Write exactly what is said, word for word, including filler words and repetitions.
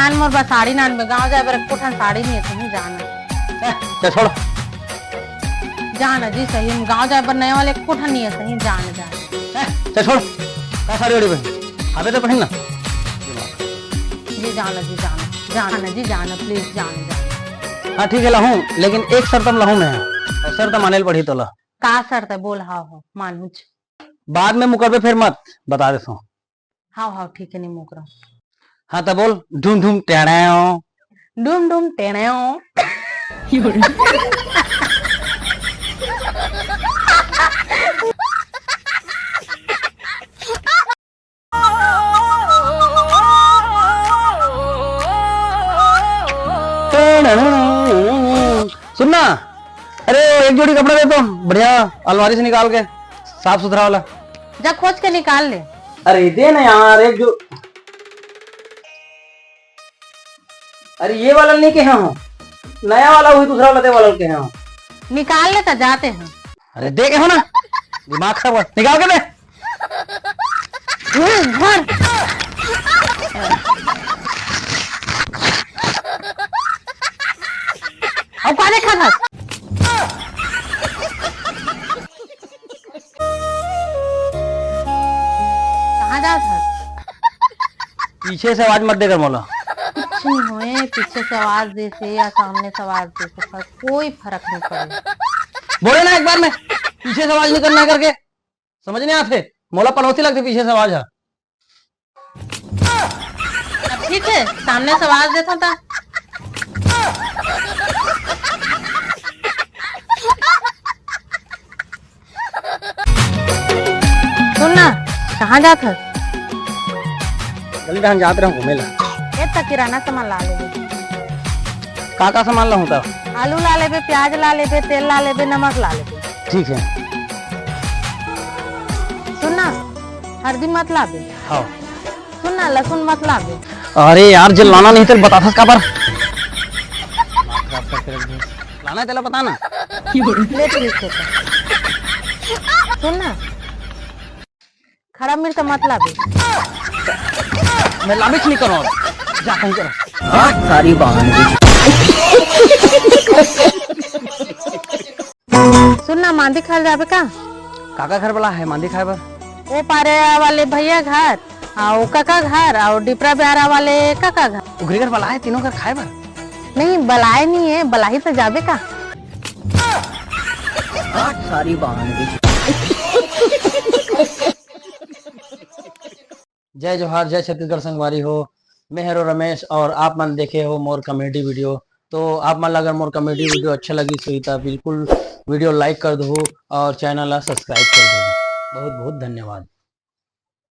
जान मोर बर साड़ी लान बे, गाँव जाए बर एको ठन साड़ी नइ हे, सही जान। ए, चल छोड़। जान जी, सही में गाँव जाए बर नया वाले एको ठन नइ हे, सही जान, जान। ए, चल छोड़। का साड़ी ओड़ी पहन? अबे तो पहन ना। जी जान, जी जान, जान जी जान, please जान, जान। हाँ ठीक है, लाहूँ, लेकिन एक शर्त में लाहूँ मैं, अउ शर्त माने ल पड़ही तोला। का शर्त हे? बोल। हाँ हो, मानहूँ। बाद में मुकरबे फेर मत, बता देथों। हाँ, हाँ, ठीक हे, नइ मुकरँव। हाँ, त बोल, ढूम ढूम टेढ़ेव। ढूम ढूम टेढ़ेव। सुन ना, अरे एक जोड़ी कपड़ा दे तो, बढ़िया अलमारी से निकाल के, साफ सुथरा वाला। जा खोज के निकाल ले। अरे दे ना यार, एक जो, अरे ये वाला नइ कहे हों, नया वाला, वही दूसरा वाला दे वाला कहे हों। निकाल ले त जाते हैं। अरे दे कहे हों ना, दिमाग खराब कर, निकाल के दे। हम्म, धर। अब का देखत हस? कहाँ जात हस? पीछे से आवाज मत देकर मोला। कुछ नइ होय, पीछे से आवाज देसे या सामने से आवाज देसे, फर्क, कोई फर्क नइ पड़े। बोले ना एक बार में, पीछे से आवाज नइ करना करके। समझ नइ आत हे, मोला पनौती लगथे पीछे से आवाज ह। अब ठीक हे, सामने से आवाज देथों त। सुन ना, कहाँ जात हस? गली डहन जात रहेंव घूमे ला। ए त किराना सामान ला लेबे। का का सामान लाहूँ त? आलू ला लेबे, प्याज ला लेबे, तेल ला लेबे, नमक ला लेबे। ठीक हे। सुन ना, हरदी मत लाबे। हाँ। सुन ना, लहसुन मत लाबे। अरे यार, जे लाना नइ हे तेला बताथस काबर? लाना हे तेला बता ना। ले तो लिख देता। सुन ना, खड़ा मिर्च मत लाबे। मैं लाबेच नइ करँव, जा कहीं कर। हाँ, सारी बहन। सुन ना, मांदी खाए ल जाबे का? काका घर वाला हे मांदी खाए बर? ओ पारे वाले भैया घर, अउ कका घर, अउ डिपरा ब्यारा वाले कका घर। उघरी घर वाला हे तीनों घर खाए बर? नहीं, बलाए नइ हे, बलाही त जाबे का? हाँ, सारी बहन। जय जोहार, जय छत्तीसगढ़ संगवारी हो। मैं हरो रमेश और आप मन देखे हो मोर comedy video। तो आप मन ला अगर मोर comedy video अच्छा लगिस होही त बिल्कुल video like कर दो और channel ला subscribe कर दो। बहुत बहुत धन्यवाद।